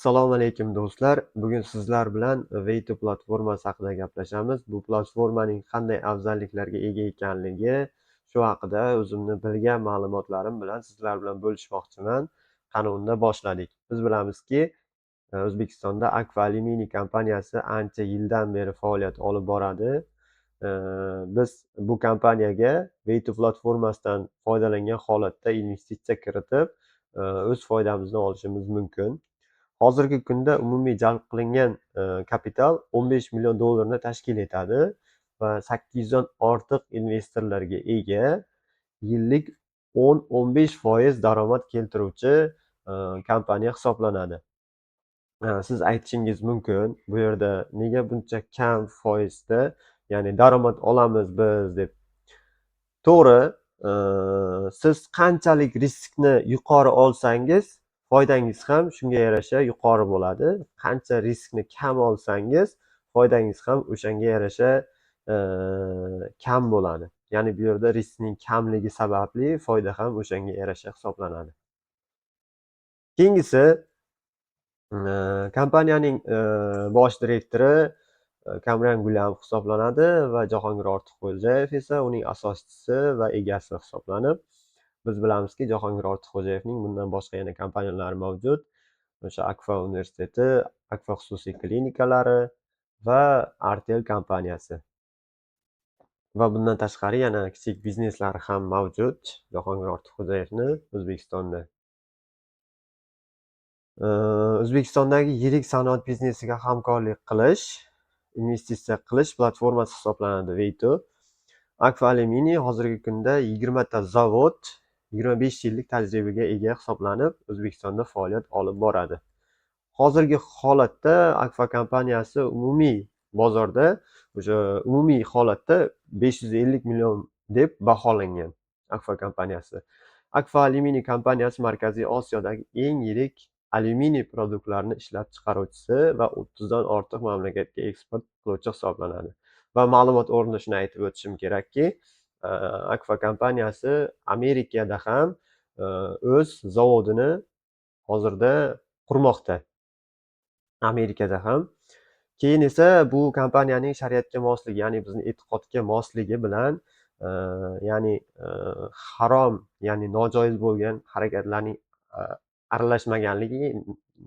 Assalomu alaykum, do'stlar. Bugun sizlar bilan Wayto platformasi haqida gaplashamiz. Bu platformaning qanday afzalliklarga ega ekanligi, shu haqida o'zimni bilgan ma'lumotlarim bilan sizlar bilan bo'lishmoqchiman. Qani, unda boshladik. Biz bilamizki, O'zbekistonda Akfa Alyuminiy kompaniyasi ancha yildan beri faoliyat olib boradi. Biz bu kompaniyaga Wayto platformasidan foydalangan holatda investitsiya kiritib, o'z foydamizni olishimiz mumkin. Hozirgi kunda umumiy jalb qilingan kapital 15 million dollarni tashkil etadi va 800 dan ortiq investorlarga ega, yillik 10-15% daromad keltiruvchi kompaniya hisoblanadi. Siz aytishingiz mumkin, bu yerda nega buncha kam foizda, ya'ni daromad olamiz biz deb. To'g'ri, siz qanchalik riskni yuqori olsangiz, foydangiz ham shunga yarasha yuqori bo'ladi. Qancha riskni kam olsangiz, foydangiz ham o'shanga yarasha kam bo'ladi. Ya'ni bu yerda riskning kamligi sababli foyda ham o'shanga yarasha hisoblanadi. Keyingisi, kompaniyaning bosh direktori Kamran Gulyamov hisoblanadi va Jahongir Ortiqxo'jayev esa uning asoschisi va egasi hisoblanib, biz bilamizki, Jahongir Ortiqxo'jayevning bundan boshqa yana kompaniyalari mavjud. O'sha Akfa universiteti, Akfa xususiy klinikalari va Artel kompaniyasi. Va bundan tashqari yana kichik bizneslari ham mavjud Jahongir Ortiqxo'jayevni O'zbekistonda. O'zbekistondagi yirik sanoat biznesiga hamkorlik qilish, investitsiya qilish platformasi hisoblanadi Wayto. Akfa Alyuminiy hozirgi kunda 20 ta zavod, 25 yillik tajribaga ega hisoblanib, O'zbekistonda faoliyat olib boradi. Hozirgi holatda Akfa kompaniyasi umumiy bozorda, o'sha umumiy holatda 550 million deb baholangan Akfa kompaniyasi. Akfa Alyuminiy kompaniyasi Markaziy Osiyodagi eng yirik alyuminiy produktlarini ishlab chiqaruvchisi va 30 dan ortiq mamlakatga eksport qiluvchi hisoblanadi. Va ma'lumot o'rnida shuni aytib o'tishim kerakki, Akfa kompaniyasi Amerikada ham o'z zavodini hozirda qurmoqda. Amerikada ham. Keyin esa bu kompaniyaning shariatga mosligi, ya'ni bizni e'tiqodga mosligi bilan, ya'ni harom, ya'ni nojoiz bo'lgan harakatlarning aralashmaganligi,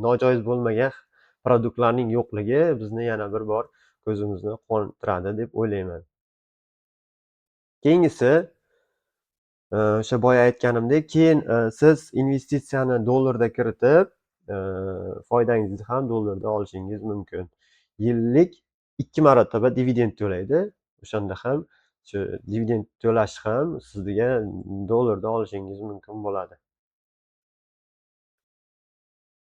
nojoiz bo'lmagan produktlarning yo'qligi bizni yana bir bor ko'zimizni quvontiradi deb o'ylayman. Keyingisi, o'sha boya aytganimdek, keyin siz investitsiyani dollarda kiritib, foydangizni ham dollarda olishingiz mumkin. Yillik 2 marotaba dividend to'laydi. O'shanda ham shu dividend to'lash ham sizga dollarda olishingiz mumkin bo'ladi.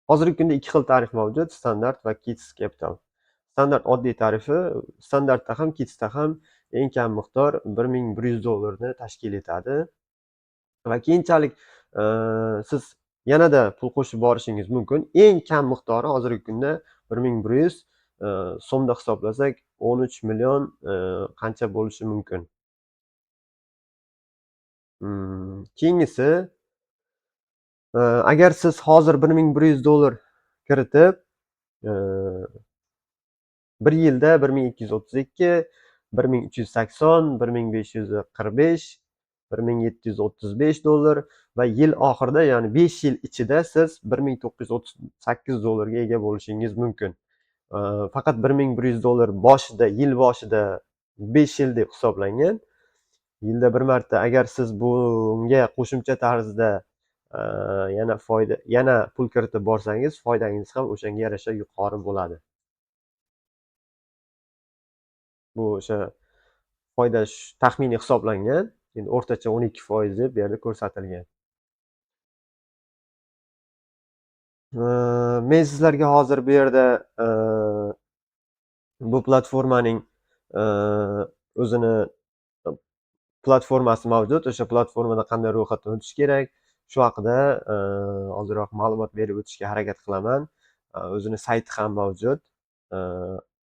Hozirgi kunda ikki xil tarif mavjud: standart va Kids Capital. Standart oddiy tarifi, standartda ham, Kidsda ham eng kam miqdor 1100 dollarni tashkil etadi. Va keyinchalik siz yanada pul qo'shib borishingiz mumkin. Eng kam miqdori hozirgi kunda 1100, so'mda hisoblasak 13 million qancha bo'lishi mumkin. Keyingisi, agar siz hozir 1100 dollar kiritib, bir yilda 1232, 1380, 1545, 1735 dollar va yil oxirida, ya'ni 5 yil ichida siz 1938 dollarga ega bo'lishingiz mumkin. Faqat 1100 dollar boshida, yil boshida 5 yil deb hisoblangan. Yilda bir marta agar siz bunga qo'shimcha tarzda yana foyda, yana pul kiritib borsangiz, foydangiz ham o'shanga yarasha yuqori bo'ladi. Bu o'sha foyda taxminiy hisoblangan. Endi o'rtacha 12% deb bu yerda ko'rsatilgan. Men sizlarga hozir bu yerda bu platformaning o'zini platformasi mavjud. O'sha platformada qanday ro'yxatdan o'tish kerak, shu haqida ozroq ma'lumot berib o'tishga harakat qilaman. O'zini sayti ham mavjud.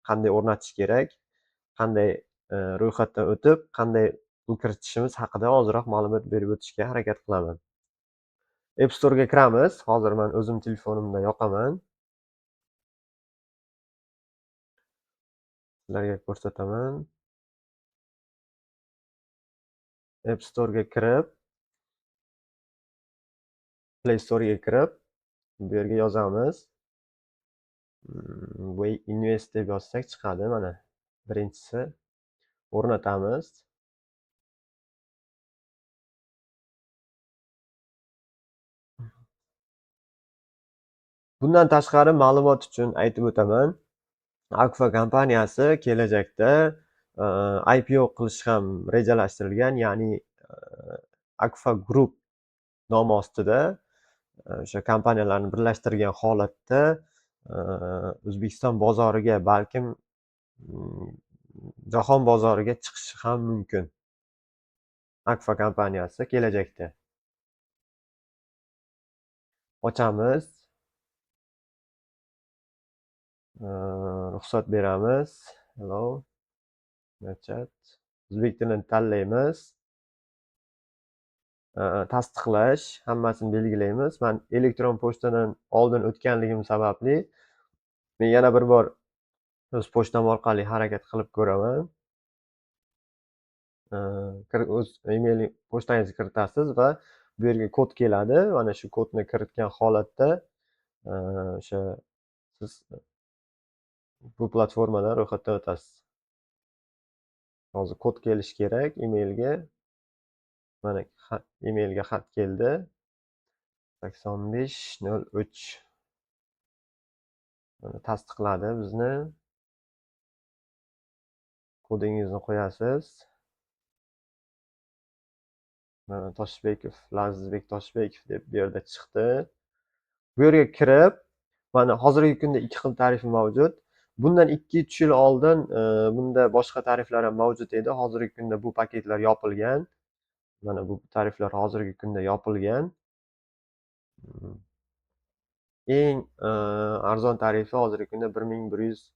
Qanday o'rnatish kerak, qanday ro'yxatdan o'tib, qanday pul kiritishimiz haqida ozroq ma'lumot berib o'tishga harakat qilaman. App Store'ga kiramiz. Hozir men o'zim telefonimda yoqaman. Sizlarga ko'rsataman. App Store'ga kirib, Play Store'ga kirib, bu yerga yozamiz. Way Invest deb yozsak chiqadi mana. Birinchisi o'rnatamiz. Bundan tashqari ma'lumot uchun aytib o'taman. Akfa kompaniyasi kelajakda IPO qilish ham rejalashtirilgan, ya'ni Akfa Group nomi ostida o'sha kompaniyalarni birlashtirgan holatda O'zbekiston bozoriga, balkim jahon bozoriga chiqishi ham mumkin. Akfa kompaniyasi kelajakda. Ochamiz. Ruxsat beramiz. Hello. Chat. O'zbek tilini tanlaymiz. Tasdiqlash, hammasini belgilaymiz. Men elektron pochtadan oldin o'tganligim sababli men yana bir bor o'z pochtam orqali harakat qilib ko'raman. O'z email pochtangizni kiritasiz va bu yerga kod keladi. Mana shu kodni kiritgan holatda o'sha siz bu platformadan ro'yxatdan o'tasiz. Hozir kod kelishi kerak emailga. Mana emailga xat keldi. 8503. Mana tasdiqladi bizni. Kodingizni qo'yasiz. Mana Toshbekov, Lazizbek Toshbekov deb bu yerda chiqdi. Bu yerga kirib, mana hozirgi kunda ikki xil tarif mavjud. Bundan 2-3 yil oldin bunda boshqa tariflar ham mavjud edi. Hozirgi kunda bu paketlar yopilgan. Mana bu tariflar hozirgi kunda yopilgan. Eng arzon tarifi hozirgi kunda 1100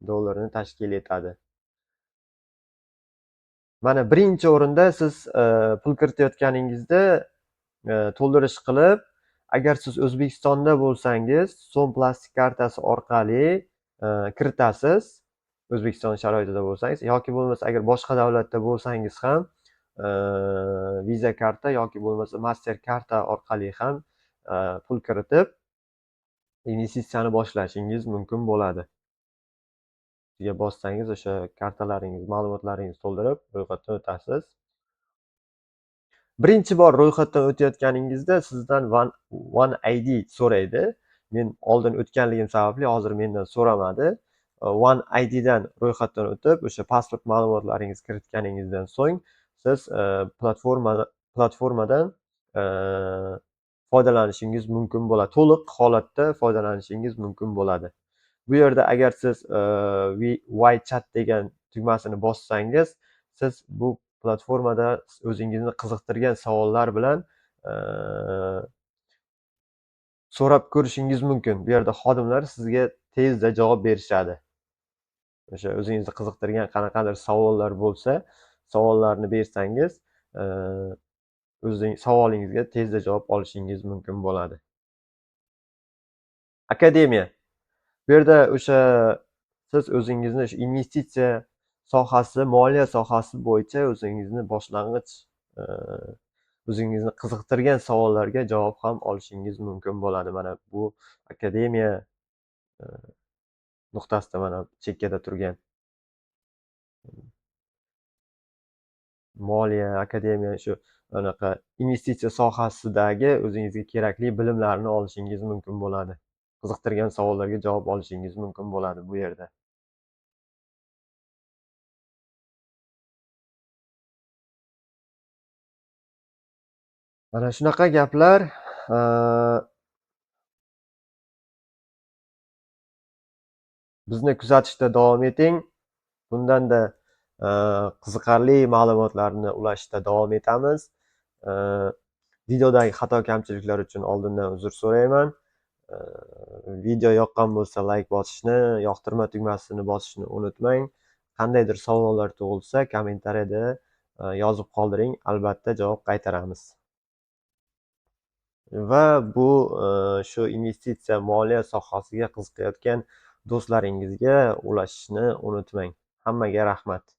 dollarni tashkil etadi. Mana birinchi o'rinda siz pul kiritayotganingizda to'ldirish qilib, agar siz O'zbekistonda bo'lsangiz, so'm plastik kartasi orqali kiritasiz. O'zbekiston sharoitida bo'lsangiz yoki bo'lmasa agar boshqa davlatda bo'lsangiz ham Visa karta yoki bo'lmasa Master karta orqali ham pul kiritib investitsiyani boshlashingiz mumkin bo'ladi. Ustiga bossangiz o'sha kartalaringiz, ma'lumotlaringizni to'ldirib ro'yxatdan o'tasiz. Birinchi bor ro'yxatdan o'tayotganingizda sizdan One ID so'raydi. Men oldin o'tganligim sababli hozir mendan so'ramadi. One IDdan ro'yxatdan o'tib, o'sha pasport ma'lumotlaringizni kiritganingizdan so'ng siz platformadan foydalanishingiz mumkin bo'ladi. To'liq holatda foydalanishingiz mumkin bo'ladi. Bu yerda agar siz WeChat degan tugmasini bossangiz, siz bu platformada o'zingizni qiziqtirgan savollar bilan so'rab ko'rishingiz mumkin. Bu yerda xodimlar sizga tezda javob berishadi. O'sha o'zingizni qiziqtirgan qanaqadir savollar bo'lsa, savollarni bersangiz, o'zing savolingizga tezda javob olishingiz mumkin bo'ladi. Akademiya. Bu yerda o'sha siz o'zingizni o'sha investitsiya sohasi, moliya sohasi bo'yicha o'zingizni boshlang'ich, o'zingizni qiziqtirgan savollarga javob ham olishingiz mumkin bo'ladi. Mana bu akademiya nuqtasida mana chekkada turgan moliya akademiya shu anaqa investitsiya sohasidagi o'zingizga kerakli bilimlarni olishingiz mumkin bo'ladi. Qiziqtirgan savollarga javob olishingiz mumkin bo'ladi bu yerda. Mana shunaqa gaplar. Bizni kuzatishda davom eting. Bundanda qiziqarli ma'lumotlarni ulashishda davom etamiz. Videodagi xato kamchiliklar uchun oldindan uzr so'rayman. Video yoqqan bo'lsa like bosishni, yoqtirma tugmasini bosishni unutmang. Qandaydir savollar tug'ilsa kommentariyada yozib qoldiring, albatta javob qaytaramiz. Va bu shu investitsiya moliya sohasiga qiziqayotgan do'stlaringizga ulashishni unutmang. Hammaga rahmat.